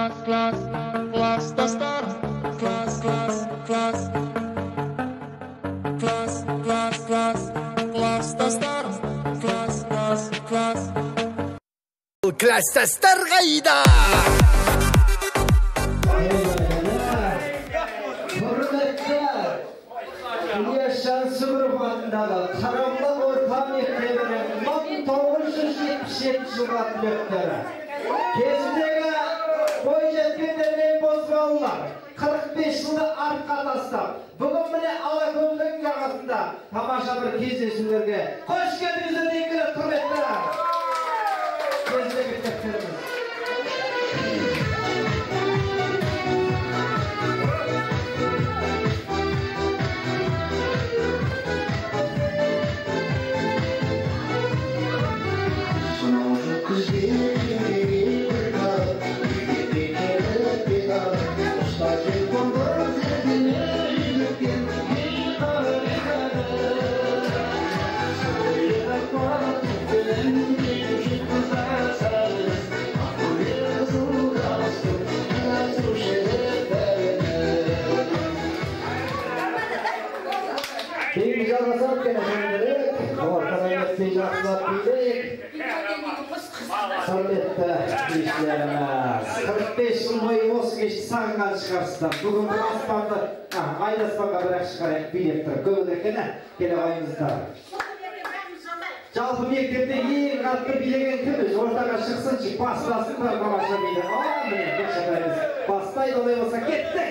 Класс, класс, класстастар. Класс, класс, класс. Класс, класс, класс. Класстастар. Класс, класс, класс. Класстастар қайда? Құрметті Ильяс Жансүгіров атындағы Қарабұлақ орта мектебінің 1977 жылғы түлектері. Кезіндегі бойжеткендер мен бозбалалар 45 жылды артқа тастап, бүгін міне Алакөлдің жағасында тамаша бір кездесулерге қош келдіңіздер деймін, құрметті кезіндегі мектептеріміз. Жақсылап билейік. Құрметті бишілеріміз, 45 жыл бойы осы кешті сағынған шығарсыздар. Бүгін бір аспанды, айды аспанға бірақ шығарайық, билеп тұр. Көңіл екен, келе қойыңыздар. Жалпы мектепте ең қатты билеген кім? Ортаға шықсыншы, бастасын да тамаша билеп. Міне, бір шатайымыз. Бастайды, олай болса, кеттік!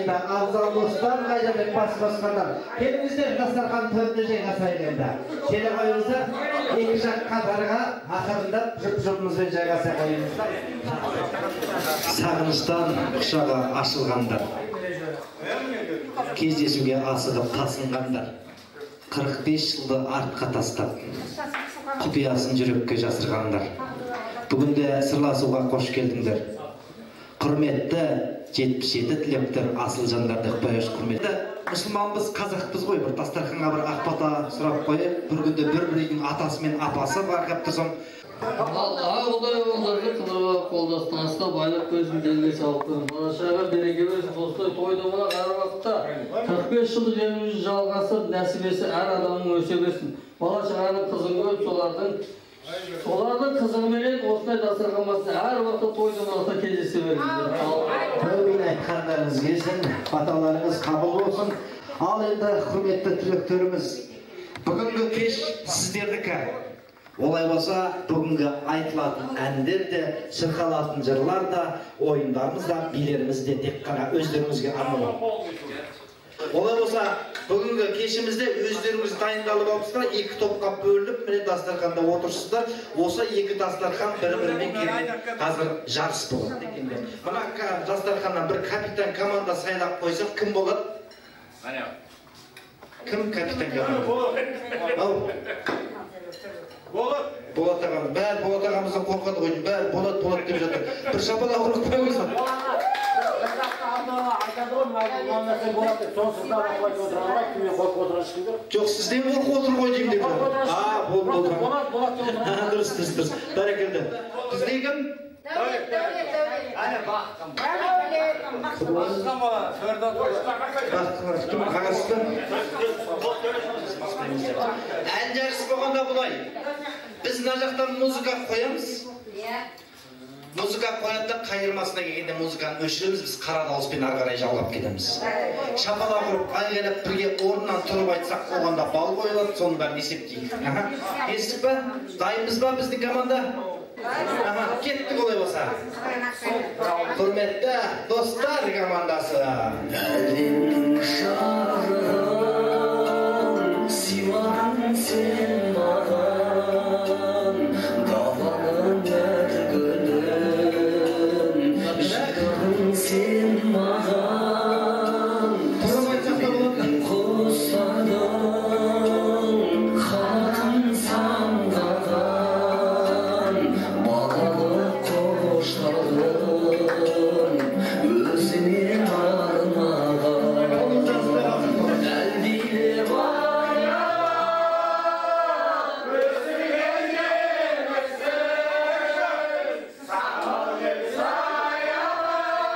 Абзал достар қайда деп бас қосқандар. Келіңіздер, дастархан төріне жайғасайық енді. Келе қойыңыздар, екі жақ қатарға ақырындап жұп-жұбымызбен жайғаса қойыңыздар. Сағыныштан құшағы ашылғандар, кездесуге асығып тасынғандар, 45 жылды артқа тастап, құпиясын жүрекке жасырғандар. Бүгінде сырласуға қош келдіңдер. Құрметті 77 түлектер, асыл жандар деп қояйық, құрметті. Мұсылманбыз, қазақпыз ғой, бір дастарханға бір ақ бата сұрап қойып, бір күнде бір-бір үйдің атасы мен апасы бар келіп тұрсам. Құдай оларды қыдырып қолдастан астап, байлық көзін белге салып қойын. Бала шаға береке берсін, осылай той домалақ әр уақытта 45 жылдық еліміз жалғасып, нәсібесі әр адамның өсе берсін. Бала шағаның қызын көріп, солардың қызығыменен осындай дастархан басында әр уақытта той домалақта кездесе беріңіздер. Әумин, айтқандарыңыз келсін, баталарыңыз қабыл болсын. Ал енді құрметті түлектеріміз, бүгінгі кеш сіздердікі. Олай болса, бүгінгі айтылатын әндер де, шырқалатын жырлар да, ойындарымыз да, билеріміз де тек қана өздеріңізге арналған. Олай болса, бүгінгі кешімізде өздеріңіз дайындалып алыпсыздар, екі топқа бөлініп, міне дастарханда отырсыздар. Осы екі дастархан бір-бірімен келіп, қазір жарыс болады. Мына дастарханнан бір капитан команда сайлап қойсақ, кім болады? Кім капитан команда? Ау. Болат. Болат ағамыз. Бәрі Болат ағамыздан қорқады ғой. Бәрі Болат, Болат деп жатыр. Бір шапалақ ұрып қойыңыздар. Жоқ, сізден қорқып отыр ғой деймін деп. А, болды, болды. Дұрыс, дұрыс, дұрыс. Бәрекелді. Бізде кім? Дәулет, Дәулет, Дәулет. Әне, бақытым. Бақытым болады. Бақытым, ағасы. Ән жарысы болғанда бұлай. Біз мына жақтан музыка қоямыз. Музыка қояды да, қайырмасына келгенде музыканы өшіреміз, біз қара дауыспен ары қарай жалғап кетеміз. Шапалақ ұрып, айғайлап бірге орнынан тұрып айтсақ, оған да бал қойылады, соның бәрін есептейік. Естік па? Дайынбыз ба біздің команда? Кеттік олай болса. Құрметті достар командасы. Әлемнің жарығын сыйладың сен маған, даланың әр гүлін жырдың сен маған, құстардың қанатын самғаған, балалық қоштардың өзіңе арнаған. Әлдилеп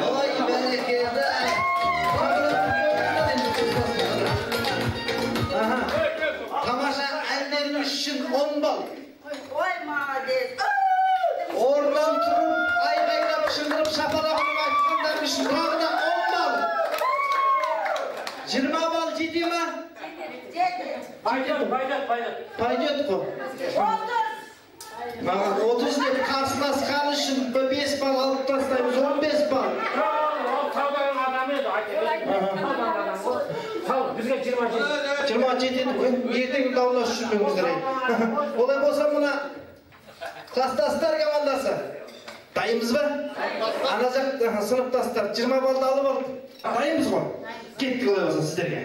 Ой, бәрекелді. Тамаша әндеріңіз үшін 10 балл. Ой, молодец. Орнынан тұрып, айғайлап, шыңғырып, шапалақ ұрып айтқандар үшін тағы да 10 балл. 20 балл жете ма? Жеті. Пойдет, пойдет, пойдет. Пойдет қой. 30. Маған 30 деп қарсыласқаны үшін 5 балл алып тастаймыз, 15 балл. Ол сауданың адамы еді, айта Сау, бізге 27. 27 еді ғой. Ертең дауласып жүрмеңіздер. Олай болса мына класстастар командасы. Дайынбыз ба? Ана жақ сыныптастар 20 баллды алып алды. Дайынбыз ғой? Кеттік олай болса сіздерге.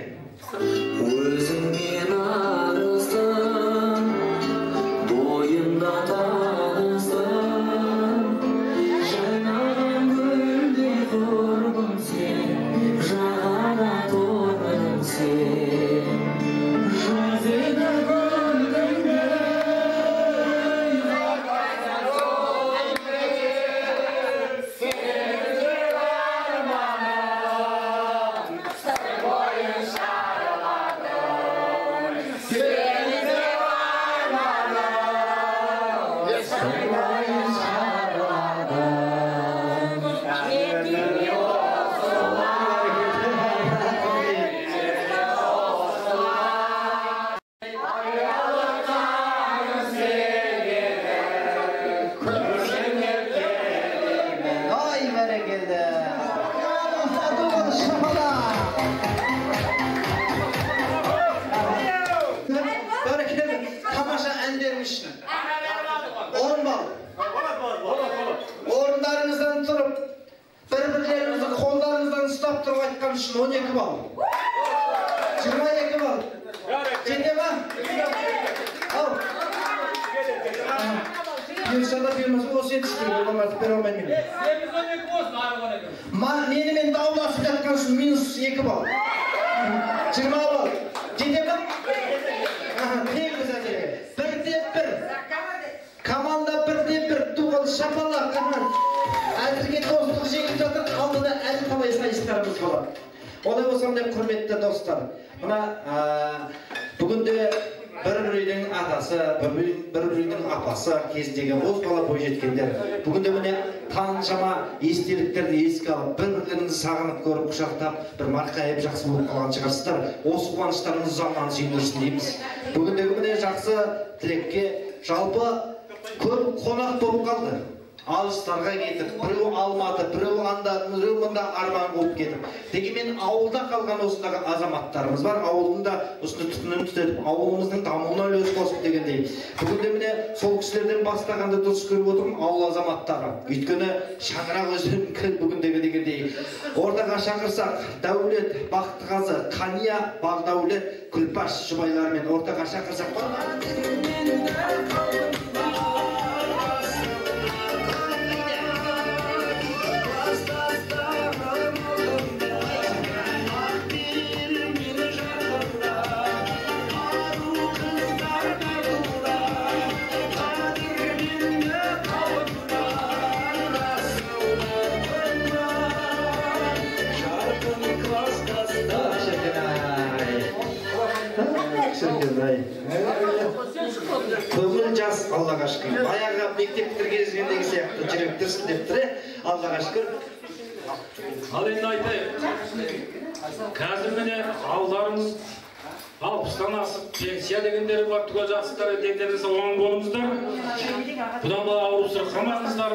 Өзіңмен арыстым, бойымда таныстым, жайнаған гүлдей құрбым сен, жағада торым сен. Жаз еді күлкіңдей, Ай, бәрекелді. Шапалақ. Бәрекелді. Тамаша әндеріңіз үшін 10 балл. Орындарыңыздан тұрып, бір-бірлеріңізді қолдарыңыздан ұстап тұрып айтқан үшін 12 балл. 22 балл. Жете ма? Ал. Бұйырса да бұйырмаса осы енді сіздерге одан артық бере алмаймын мен. 8 12 болсын, ары 12. Менімен дауласып жатқан үшін минус 2 балл. 20 балл. Жете ма? Теңбіз әзірге. Бірде бір. Команда бірде бір. Ду қол шапалақ. Әзірге достық жеңіп жатыр. Алдыда әлі талай сайыстарымыз болады. Олай болса міне құрметті достар. Мына бүгінде бір үйдің атасы, бір үйдің апасы кезіндегі бозбала бойжеткендер. Бүгінде міне қаншама естеліктерді еске алып, бір-бірлеріңізді сағынып көріп, құшақтап, бір марқайып жақсы болып қалған шығарсыздар. Осы қуаныштарыңыз ұзағынан сүйіндірсін дейміз. Бүгіндегі міне жақсы тілекке жалпы көп қонақ болып қалды. Алыстарға кетіп, біреу Алматы, біреу анда, біреу мында арман қуып кетіп. Дегенмен ауылда қалған осындағы азаматтарымыз бар. Ауылдың да осыны түтінін түтетіп, ауылымыздың дамуына үлес қосып дегендей. Бүгінде міне сол кісілерден бастағанды дұрыс көріп отырмын, ауыл азаматтары. Өйткені шаңырақ өздерінің бүгіндегі дегендей. Ортаға шақырсақ, Дәулет, Бақтығазы, Қания, Бағдәулет, Күлпаш жұбайларымен ортаға шақырсақ. Шіркін-ай. Көңіл жас, Аллаға шүкір. Баяғы мектеп бітіргендегі сияқты жүрек дүрсілдеп тұр, Аллаға шүкір. Ал енді айтайық, қазір міне алдарыңыз 60-тан асып пенсия дегендері бар, түгел жақсылар, дендеріңіз оң болыңыздар. Бұдан былай ауру сырқамаңыздар.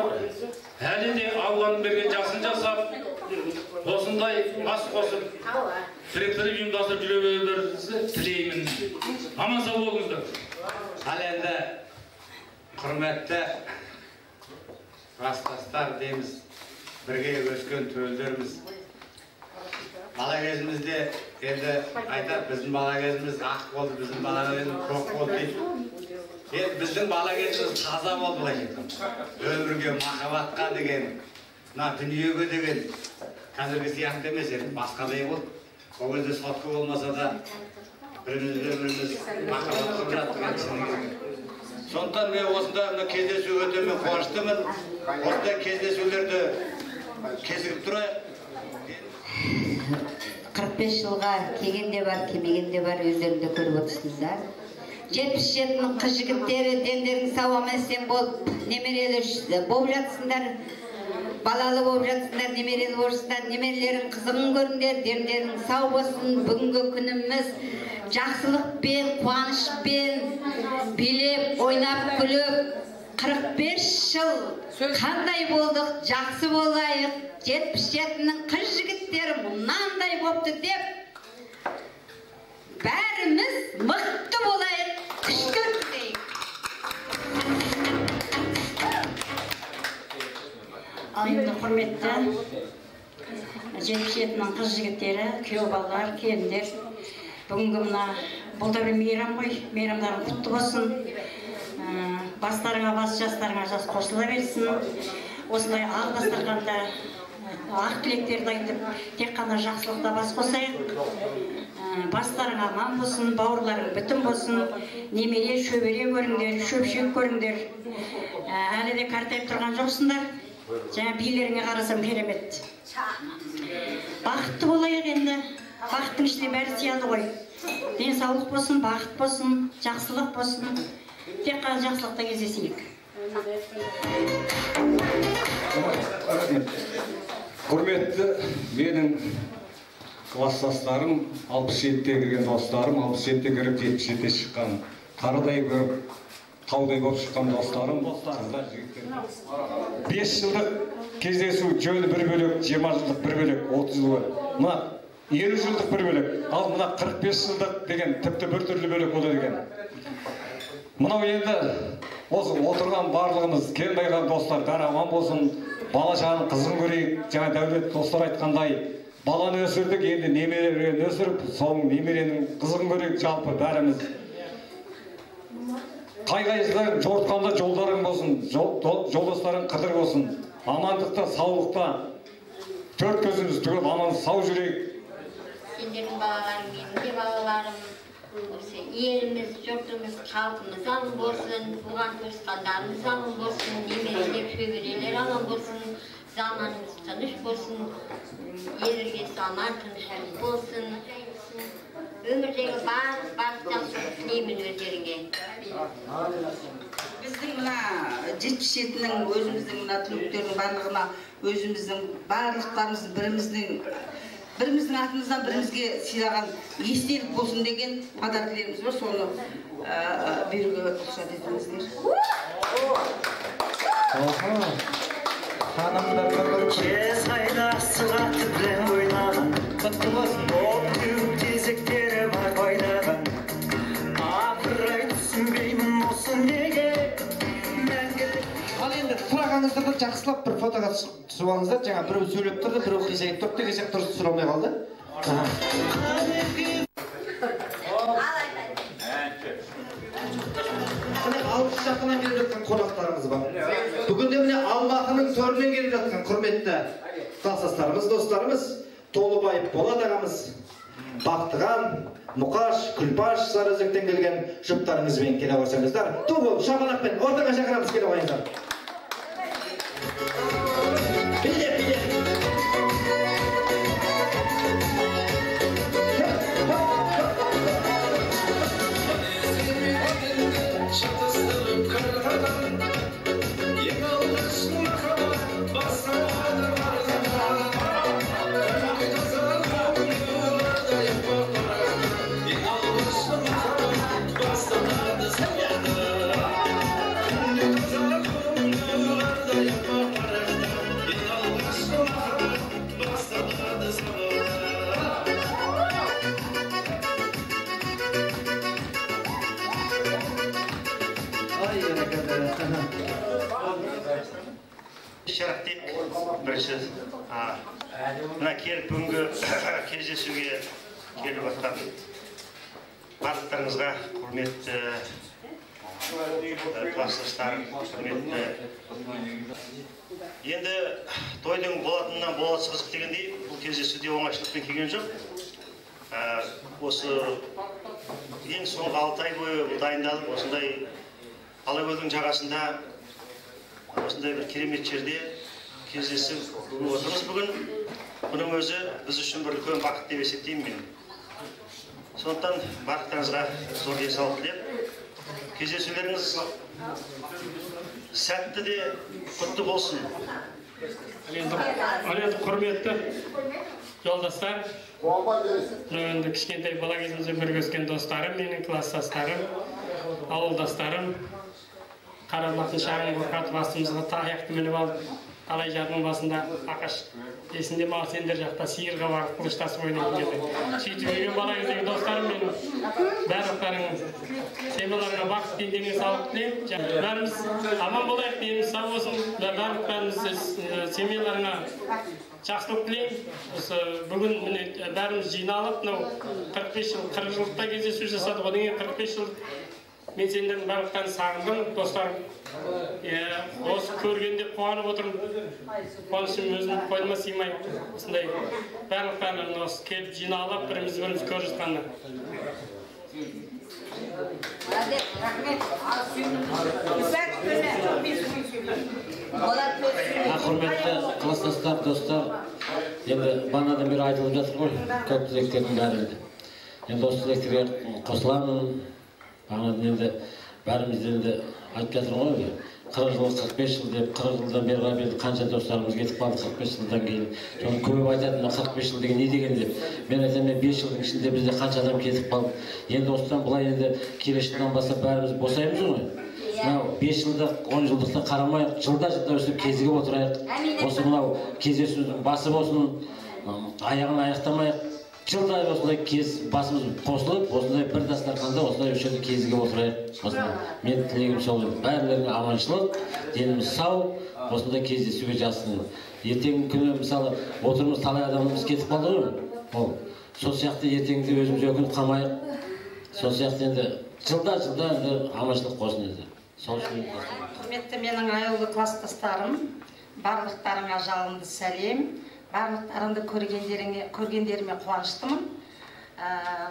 Әлі де Алланың берген жасын жасап, осындай бас қосып, біріктіріп ұйымдастырып жүре берулеріңізді тілеймін. Аман сау болыңыздар. Ал енді құрметті кластастар дейміз, бірге өскен төлдеріміз. Бала кезімізде енді айтады, біздің бала кезіміз ақ болды, біздің бала кезіміз көк болды дейді. Енді біздің бала кезіміз таза болды былайша айтқанда. Өмірге, махаббатқа деген, мына дүниеге деген қазіргі сияқты емес, енді басқадай болды. Ол кезде сотка болмаса да біріміз махаббат құрып жаттық енді шыны керек. Сондықтан мен осында мына кездесу өте мен қуаныштымын. Осындай кездесулерді кезігіп тұрайық. 45 жылға келген де бар, келмеген де бар, өздерің де көріп отырсыздар. 77-нің қыз жігіттері дендерің сау аман есен болып, немерелі болып жатсыңдар, балалы болып жатсыңдар, немерелі болып жатсыңдар, немерелерің қызығын көріңдер, дендерің сау болсын. Бүгінгі күніміз жақсылықпен, қуанышпен билеп, ойнап, күліп, 45 жыл қандай болдық, жақсы болайық. 77-нің қыз жігіттері мынандай бопты деп бәріміз мықты болайық, күшті өткізейік. Ал енді құрметті 77-нің қыз жігіттері, күйеу балалар, келіндер, бүгінгі мына бұл да бір мейрам ғой, мейрамдарың құтты болсын. Бастарыңа бас, жастарыңа жас қосыла берсін. Осындай ақ дастарханда ақ тілектерді айтып, тек қана жақсылықта бас қосайық. Бастарың аман болсын, бауырларың бүтін болсын, немере, шөбере көріңдер, шөпшек көріңдер. Әлі де қартайып тұрған жоқсыңдар. Жаңа билеріңе қарасам керемет. Бақытты болайық енді. Бақыттың ішіне бәрі сияды ғой. Денсаулық болсын, бақыт болсын, жақсылық болсын. Тек қана жақсылықта кездесейік. Құрметті менің кластастарым, 67-те кірген достарым, 67-те кіріп 77-те шыққан, қарадай көріп, таудай болып шыққан достарым, қыздар, жігіттер. 5 жылдық кездесу жөні бір бөлек, 20 жылдық бір бөлек, 30 жыл бөлек. Мына 50 жылдық бір бөлек, ал мына 45 жылдық деген тіпті бір түрлі бөлек болады екен. Мынау енді осы отырған барлығымыз, келмеген достар, бәрі аман болсын, бала шағаның қызын көрейік. Жаңа Дәулет достар айтқандай, баланы өсірдік, енді немерені өсіріп, соның немеренің қызын көрейік жалпы бәріміз. Қай-қайсыларың жортқанда жолдарың болсын, жолдастарың қыдыр болсын. Амандықта, саулықта, төрт көзіміз түгел аман сау жүрейік. Сендердің балаларың, менің де балаларым. Осы еліміз, жұртымыз, халқымыз аман болсын, туған туысқандарымыз аман болсын, немерелер, шөберелер аман болсын, заманымыз тыныш болсын, ел іргесі аман, тыныштық болсын. Өмірдегі барлық бақыт жақсылық тілеймін өздеріңе. Біздің мына 77-нің өзіміздің мына түліктердің барлығына өзіміздің барлықтарымыз біріміздің атымыздан бірімізге сыйлаған естелік болсын деген подаркілеріміз бар, соны беруге рұқсат етіңіздер. Құтты болсын. Тезектері бар байлаған. Апырай түсінбеймін осы неге мәңгілік. Ал енді сұрағаныңызды бір жақсылап бір фотоға түсіп алыңыздар. Жаңа біреу сөйлеп тұрды, біреу қисайып тұрды деген сияқты дұрыс түсіре алмай қалды. Міне алыс жақыннан келіп жатқан қонақтарымыз бар. Бүгінде міне Алматының төрінен келіп жатқан құрметті кластастарымыз, достарымыз, Толыбай Болат ағамыз, Бақтыған, Мұқаш, Күлпаш Сарыөзектен келген жұптарыңызбен келе қойсаңыздар, ту болып шапалақпен ортаға шақырамыз, келе қойыңыздар. Билеп, билеп. Бәрекелді. Шарақтек бірінші мына келіп бүгінгі кездесуге келіп жатқан барлықтарыңызға құрметті класстастар, құрметті. Енді тойдың болатынынан болатысы қызық дегендей, бұл кездесуде оңайшылықпен келген жоқ. Осы ең соңғы 6 ай бойы дайындалып, осындай Алакөлдің жағасында осындай бір керемет жерде кездесіп бүгін отырмыз бүгін. Бұның өзі біз үшін бір үлкен бақыт деп есептеймін мен. Сондықтан барлықтарыңызға зор денсаулық тілеп, кездесулеріңіз сәтті де құтты болсын. Ал енді құрметті жолдастар, енді кішкентай бала кезімізде бірге өскен достарым, менің класстастарым, ауылдастарым, Қарабұлақтың шағын қорқатып астымызға таяқты мініп алып, талай жардың басында ағаш есінде мал сендер жақта сиырға барып қылыштасып ойнайтын кезде. Сөйтіп жүрген бала кездегі достарым менің барлықтарың семьяларыңа бақыт, дендеріңе саулық тілеймін. Бәріміз аман болайық, деніміз сау болсын, барлықтарыңыз семьяларыңа жақсылық тілеймін. Осы бүгін міне бәріміз жиналып, мынау 45 жыл, 40 жылдықта кездесу жасадық, одан кейін 45 жыл мен сендердің барлықтарын сағындым, достарым. Осы көргенде қуанып отырмын. Қуанышым өзім қойныма сыймай. Осындай барлықтарын осы келіп жиналып, біріміз біріміз көріп жатқанына. Құрметті класстастар, достар, енді бағанадан бері айтылып жатыр ғой, көп тілектердің бәрі. Енді осы тілектерге қосыламын. Бағанадан енді бәріміз енді айтып жатыр ғой, 40 жыл, 45 жыл деп, 40 жылдан бері қарап енді қанша достарымыз кетіп қалды 45 жылдан кейін. Соны көп айтады, мына 45 жыл деген не деген деп. Мен айтамын, 5 жылдың ішінде бізде қанша адам кетіп қалды. Енді осыдан былай енді келесі жылдан бастап бәріміз босаймыз ғой. Мынау 5 жылдық, 10 жылдықты қарамай, жылда-жылда өстіп кезігіп отырайық. Осы мынау кездесудің басы болсын, аяғын аяқтамайық. Жылда осындай кез басымыз қосылып, осындай бір дастарханда осындай осы жерде кезігіп отырайық. Осындай мен тілегім сол, бәрілеріңе аманшылық, деніміз сау, осындай кездесуге жазсын. Ертеңгі күні мысалы отырмыз, талай адамымыз кетіп қалды ғой. Ол сол сияқты ертеңгі өзіміз өкініп қалмайық. Сол сияқты енді жылда-жылда енді аманшылық болсын енді. Сол үшін құрметті менің аяулы класстастарым, барлықтарыңа жалынды сәлем. Барлықтарыңды көргендеріме қуаныштымын.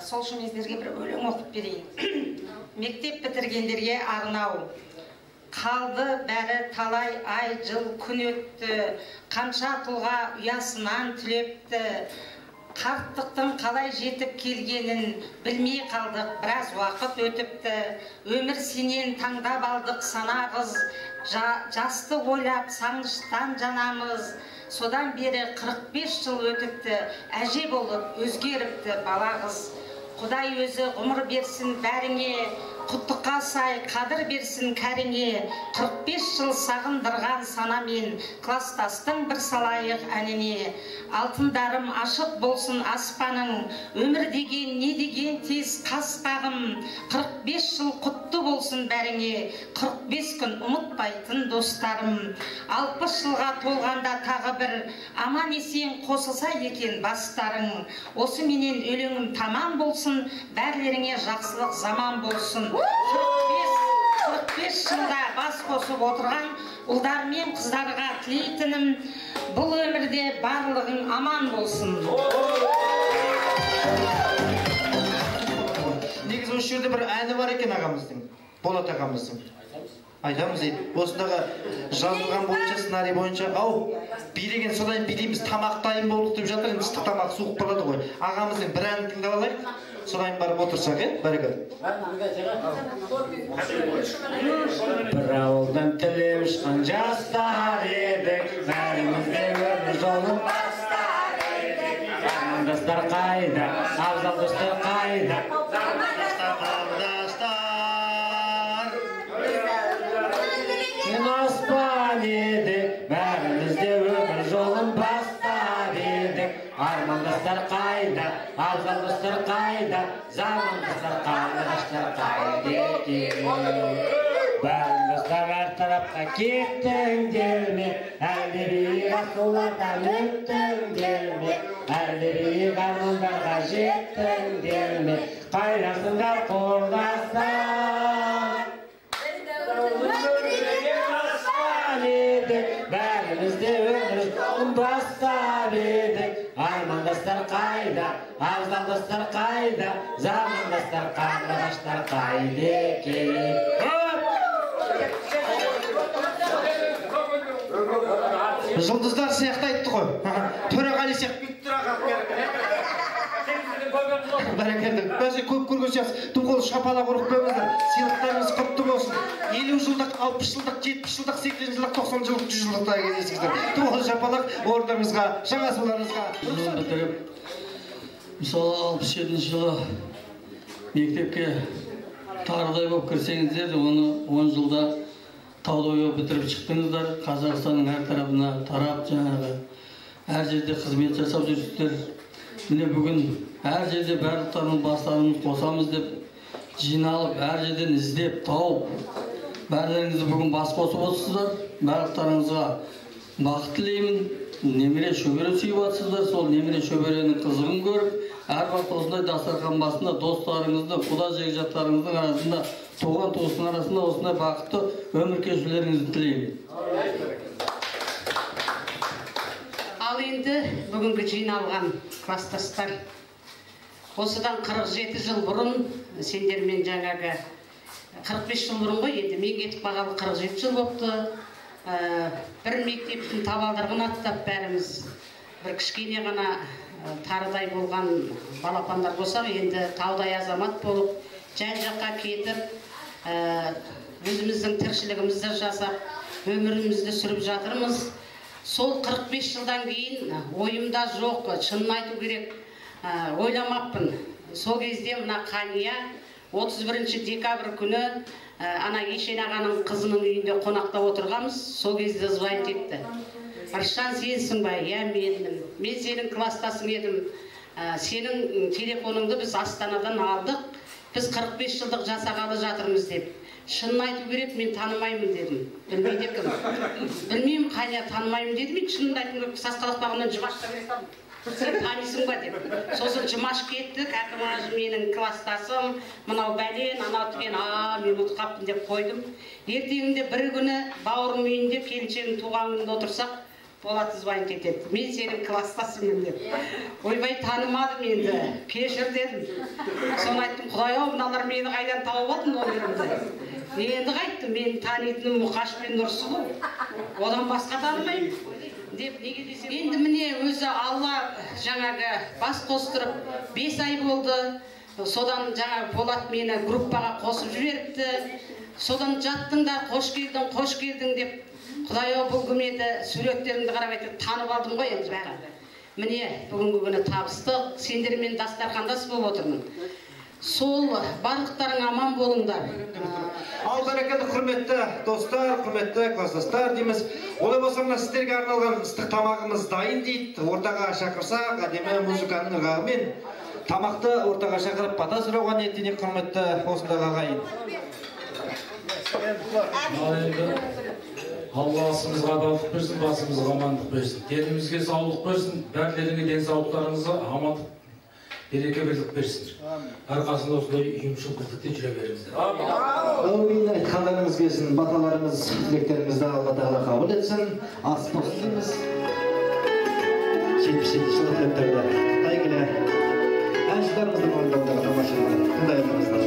Сол үшін сіздерге бір өлең оқып берейін. Мектеп бітіргендерге арнау. Қалды бәрі талай ай, жыл, күн өтті. Қанша тұлға ұясынан түлепті. Қарттықтың қалай жетіп келгенін білмей қалдық, біраз уақыт өтіпті. Өмір сенен таңдап алдық сана қыз, жасты ойлап сағыныштан жанамыз. Содан бері 45 жыл өтіпті, әже болып өзгеріпті бала қыз. Құдай өзі ғұмыр берсін бәріңе, құттыққа сай қадір берсін кәріңе. 45 жыл сағындырған санамен класстастың бір салайық әніне. Алтындарым ашық болсын аспаның, өмір деген не деген тез қас қағым. 45 жыл құтты болсын бәріңе, 45 күн ұмытпайтын достарым. 60 жылға толғанда тағы бір аман есен қосылса екен бастарың. Осы менен өлеңім тамам болсын, бәрлеріңе жақсылық заман болсын. 45 жылда бас қосып отырған ұлдар мен қыздарға тілейтінім, бұл өмірде барлығың аман болсын. Негізі осы жерде бір әні бар екен ағамыздың, Болат ағамыздың. Айтамыз дейді. Осындағы жазылған бойынша, сценарий бойынша, ау, билеген содан билейміз, тамақ дайын болды деп жатыр, енді ыстық тамақ суық болады ғой. Ағамыздың бір әнін тыңдап алайық, содан барып отырсақ, бәрекелді. Бір ауылдан тілеп ұшқан жастар едік, бәріміз де өмір жолын бастар едік. Замандастар қайда, абзал достар қайда? Аспан едік, бәріміз де өмір жолын бастап едік. Армандастар қайда, абзал достар қайда, замандастар, қарлығаштар қайда екен? Бәрін тастап әр тарапқа кеттіңдер ме? Әлде биік асулардан өттіңдер ме? Әлде биік армандарға жеттіңдер ме? Қайдасыңдар құрдастар? Аспан едік, бәріміз де өмір жолын бастап едік. Армандастар қайда, абзалдастар қайда, замандастар, қарлығаштар қайда екен? Жұлдыздар сияқты айтты ғой. Төреғали сияқты бүйтіп тұра қалып. Бәрекелді. Бәсе көп көрген сияқтысыз. Тым қол шапалақ ұрып қойыңыздар. Сыйлықтарыңыз құтты болсын. 50 жылдық, 60 жылдық, 70 жылдық, 80 жылдық, 90 жылдық, 100 жылдықта кездесіңіздер. Тым қол шапалақ орындарыңызға, жаңа асуларыңызға. Бітіріп, мысалы 67 жылы мектепке тарыдай болып кірсеңіздер, оны 10 жылда таудай болып бітіріп шықтыңыздар. Қазақстанның әр тарапына тарап, жаңағы әр жерде қызмет жасап жүрсіздер. Міне бүгін әр жерде барлықтарының бастарымыз қосамыз деп жиналып, әр жерден іздеп, тауып, бәріңізді бүгін бас қосып отырсыздар. Барлықтарыңызға бақыт тілеймін. Немере шөбере сүйіп жатсыздар. Сол немере шөберенің қызығын көріп, әр уақыт осындай дастархан басында достарыңызды, құда жекжаттарыңыздың арасында, туған туыстың арасында осындай бақытты өмір кешулеріңізді тілеймін. Ал енді бүгінгі жиналған кластастар, осыдан 47 жыл бұрын сендермен жаңағы 45 жыл бұрын ғой, енді мен кетіп қалғалы 47 жыл болыпты. Бір мектептің табалдырығын аттап бәріміз бір кішкене ғана тарыдай болған балапандар болсақ, енді таудай азамат болып жан жаққа кетіп, өзіміздің тіршілігімізді жасап, өмірімізді сүріп жатырмыз. Сол 45 жылдан кейін ойымда жоқ, шынын айту керек, ойламаппын. Сол кезде мына Қания 31 декабрь күні ана Ешен ағаның қызының үйінде қонақта отырғанбыз. Сол кезде звонить етті. Ыршан, сенсің ба? Иә, менмін. Мен сенің класстасың едім. Сенің телефоныңды біз Астанадан алдық. Біз 45 жылдық жасағалы жатырмыз деп. Шынын айту керек, мен танымаймын дедім. Білмейді кім. Білмеймін, Қания, танымаймын дедім. Мен шынымды айту керек, сасқалақтағаннан Жұмашқа бере салдым. Сен танисың ба деп. Сосын Жұмаш кетті, Кәкімаж менің класстасым, мынау бәлен, анау түген, мен ұмытып қаппын деп қойдым. Ертеңінде бір күні бауырым үйінде келіншегім туған күнінде отырсақ, Болат звонить етеді. Мен сенің класстасымын деп. Ойбай, танымадым енді, кешір дедім. Соны айттым, Құдай ау, мыналар мені қайдан тауып алды номерімді. Енді қайттым, мен танитыным Мұқаш пен Нұрсұлу. Одан басқа танымаймын деп. Неге десем, енді міне өзі Алла жаңағы бас қостырып 5 ай болды. Содан жаңа Болат мені группаға қосып жіберіпті. Содан жаттыңдар, қош келдің, қош келдің деп. Құдай ау, бұл кім еді, суреттеріңді қарап айтып танып алдым ғой енді бәрі. Міне бүгінгі күні табыстық, сендермен дастархандас болып отырмын. Сол барлықтарың аман болыңдар. Ал бәрекелді, құрметті достар, құрметті класстастар дейміз. Олай болса, мына сіздерге арналған ыстық тамағымыз дайын дейді. Ортаға шақырсақ, әдемі музыканың ырғағымен тамақты ортаға шақырып бата сұрауға ниеттенейік, құрметті осындағы ағайын. Ал енді Алла асымызға адалдық берсін, басымызға амандық берсін, денімізге саулық берсін, бәрілеріңе денсаулықтарыңызға амандық, береке бірлік берсін. Әрқашанда осындай ұйымшыл бірлікте жүре беріңіздер. Әумин, айтқандарыңыз келсін, баталарыңыз, тілектеріңізді Алла тағала қабыл етсін. Ас болсын дейміз. 77 жылдық түлектерді құттықтай келе әншілеріміздің орындауындағы тамашаны тыңдай отырыңыздар.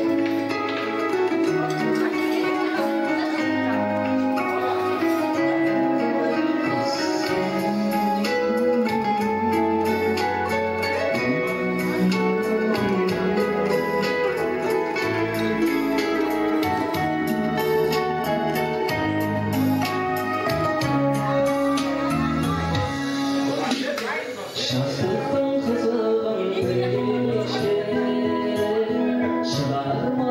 Жастықтың қызығын кешкен, шығар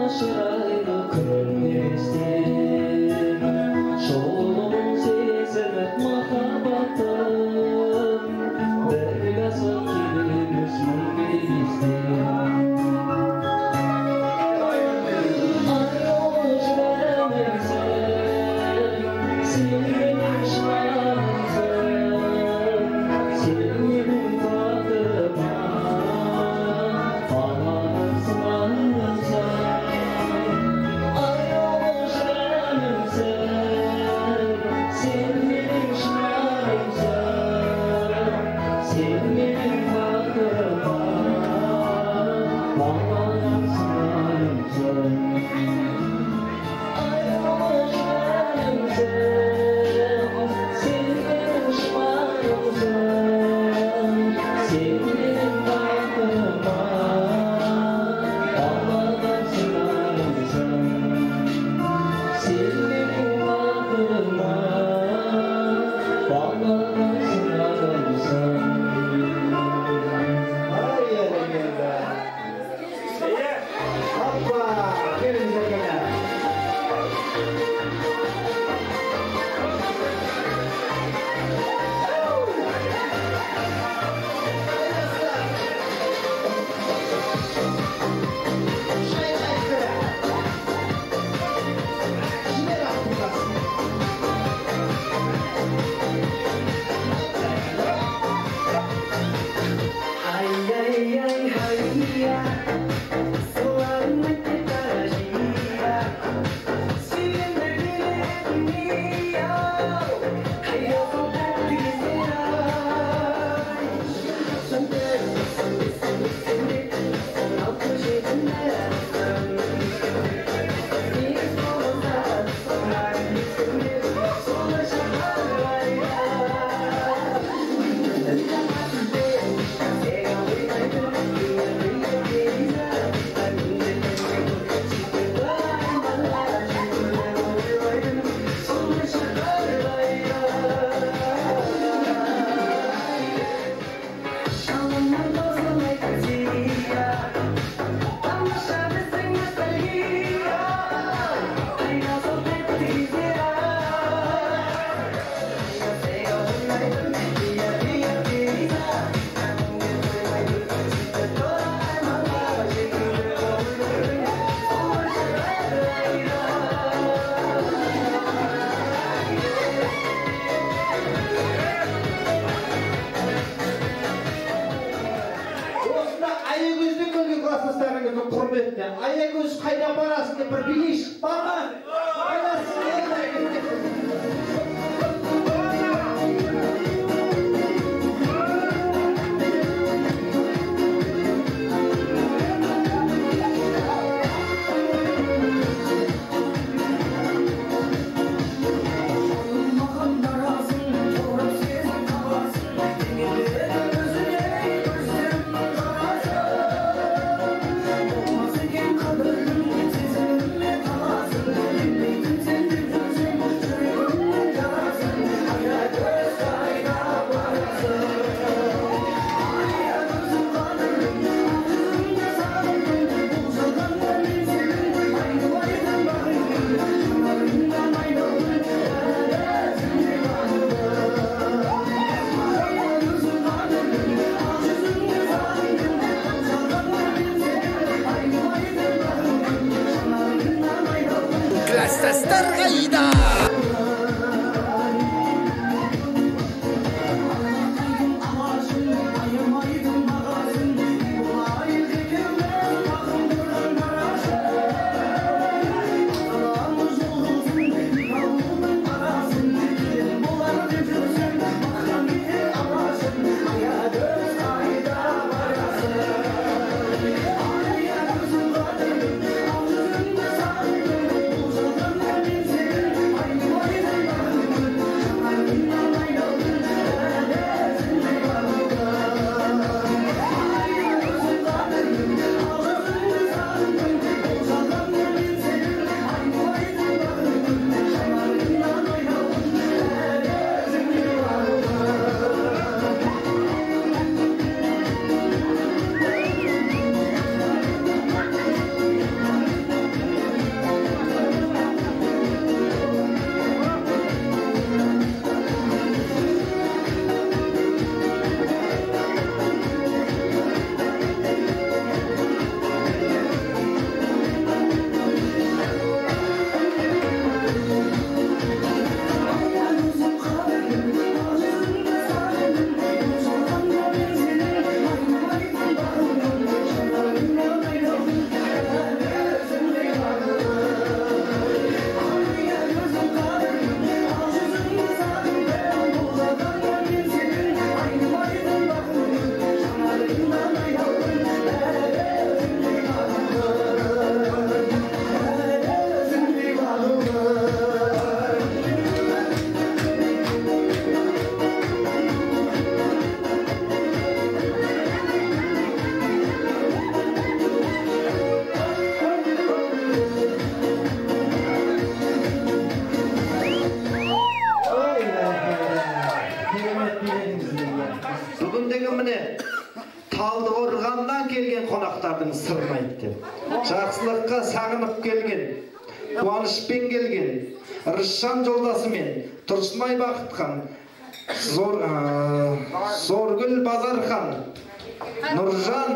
Жастар қайда? Сырын айтты. Жақсылыққа сағынып келген, қуанышпен келген, Рысжан жолдасымен Тұрсынай Бақытхан, Зоргүл Базархан, Нұржан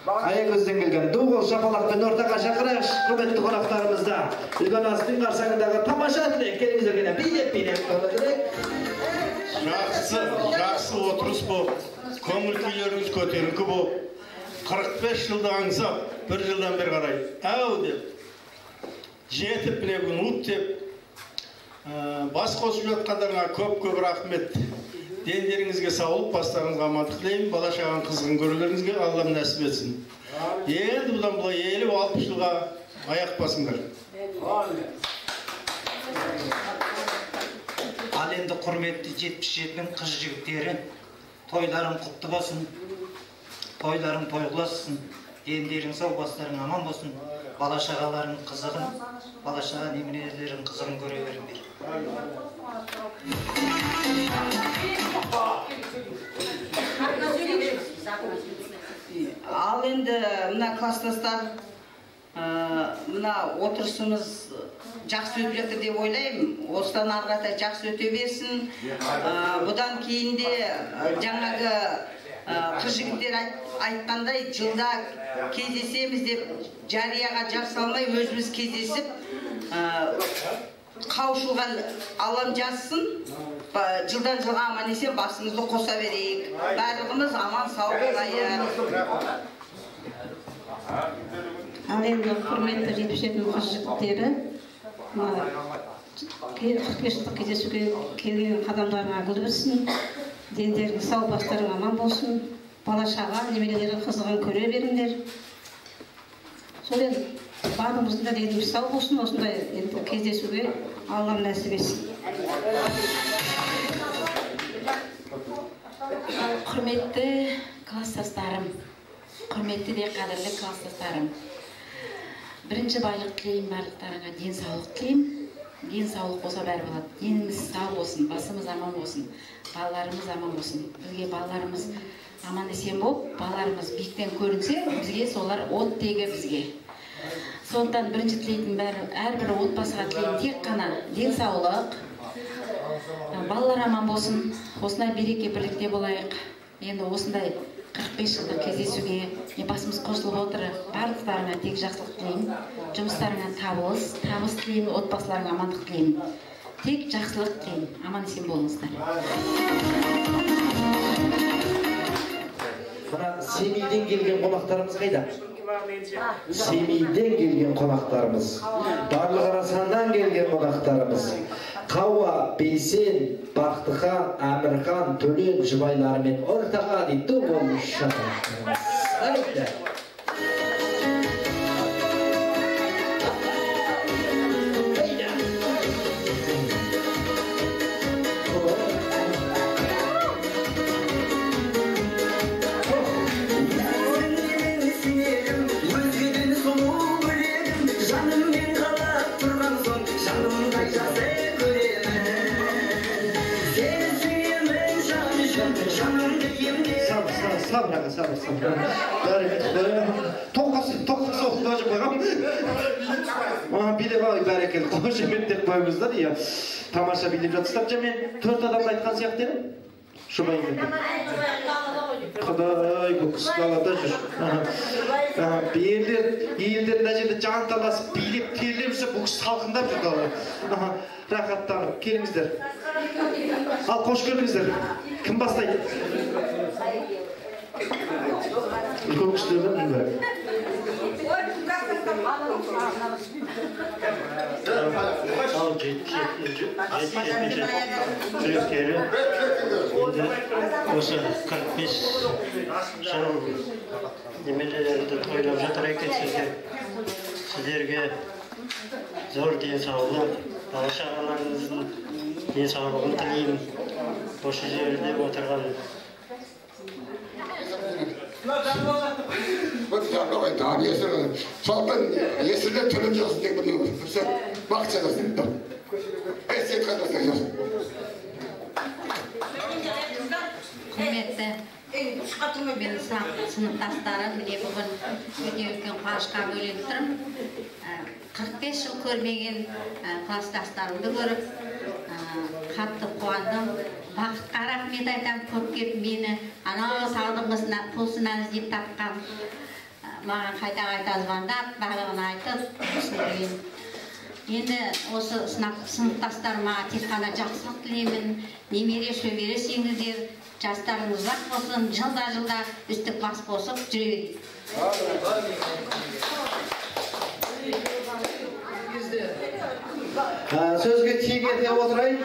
Аягөзден келген. Ду қол шапалақпен ортаға шақырайықшы құрметті қонақтарымызды. Үлкен астың қарсаңындағы тамаша тілек келіңіздер кене билеп билеп. Жақсы, жақсы отырыс болып, көңіл күйлеріңіз көтеріңкі болып, 45 жылды аңсап, бір жылдан бері қарай әу деп, жетіп міне бүгін ұт деп, бас қосып жатқандарыңа көп-көп рахмет. Дендеріңізге саулық, бастарыңызға амандық тілеймін, бала шағаның қызығын көрулеріңізге Аллам нәсіп етсін. Енді бұдан былай 50-60 жылға аяқ басыңдар. Ал енді құрметті 77-нің қыз жігіттері, тойларың құтты болсын. Тойларың тойғыласын, дендерің сау, бастарың аман болсын, бала шағаларың қызығын, бала шаға немерелерің қызығын көре беріңдер. Ал енді мына класстастар, мына отырысымыз жақсы өтіп жатыр деп ойлаймын. Осыдан ары қарата жақсы өте берсін. Бұдан кейін де жаңағы қыз жігіттер айтқандай жылда кездесеміз деп жарияға жар салмай өзіміз кездесіп қауышылған Аллам жазсын, жылдан жылға аман есен басымызды қоса берейік. Барлығымыз аман сау болайық. Ал енді құрметті 77-нің қыз жігіттері, 45 жылдық кездесуге келген қадамдарыңа гүл бітсін. Дендерің сау, бастарың аман болсын, бала шаға немерелердің қызығын көре беріңдер. Сол енді барлығымыздың да деніміз сау болсын, осындай енді кездесуге Аллам нәсіп етсін. Құрметті класстастарым, құрметті де қадірлі класстастарым, бірінші байлық тілеймін барлықтарыңа, денсаулық тілеймін. Денсаулық болса бәрі болады. Деніміз сау болсын, басымыз аман болсын, балаларымыз аман болсын. Бізге балаларымыз аман есен болып, балаларымыз биіктен көрінсе, бізге солар оттегі бізге. Сондықтан бірінші тілейтін бәрі, әрбір отбасыға тілейтін тек қана денсаулық, балалар аман болсын, осындай береке бірлікте болайық. Енді осындай 45 жылдық кездесуге басымыз қосылып отыр. Барлықтарыңа тек жақсылық тілеймін, жұмыстарыңа табыс тілеймін, отбасыларыңа амандық тілеймін. Тек жақсылық тілеймін, аман есен болыңыздар. Мына Семейден келген қонақтарымыз қайда? Семейден келген қонақтарымыз, Барлықарасаннан келген қонақтарымыз, Қауа, Бейсен, Бақтыхан, Әмірхан, Төлен жұбайларымен ортаға дейді ол шапалақтарымыз. Айда. Сабыр, сабыр. Тоқасы оқтажып қойғам. Билеп алай, бәрекелді. Қошеметтеп қойыңыздар. Тамаша билеп жатсыздар. Мен 4 адамды айтқан сияқты едім. Жұбайым. Құдай, бұл кісі далада жүр. Елдер мына жерде жанталасып, билеп, терлеп жүрсе, бұл кісі салқындап жүр далада. Рахаттанып, келіңіздер. Ал, қош келдіңіздер. Кім бастайды? Үлкен кісілерден бәрі. Ал 77-ші түлектері енді осы 45 жыл немерелерді тойлап жатыр екенсіздер. Сіздерге зор денсаулық, бала шағаларыңыздың денсаулығын тілеймін. Осы жерде отырған сондықтан есілден төлем жазсын деген бір бақыт жазсын. Құрметті менің сыныптастарым, міне бүгін өте үлкен қуанышқа бөленіп тұрмын. 45 жыл көрмеген класстастарымды көріп қатты қуандым. Бақытқа рахмет айтамын, көп келіп мені анау таудың қуысынан іздеп тапқан, маған қайта-қайта звондап, барлығын айтып түсіндірген. Енді осы сыныптастарыма тек қана жақсылық тілеймін. Немере шөбере сеңіздер, жастарыңыз ұзақ болсын, жылда-жылда үстік бас қосып жүре берейік. Сөзге тиек ете отырайын.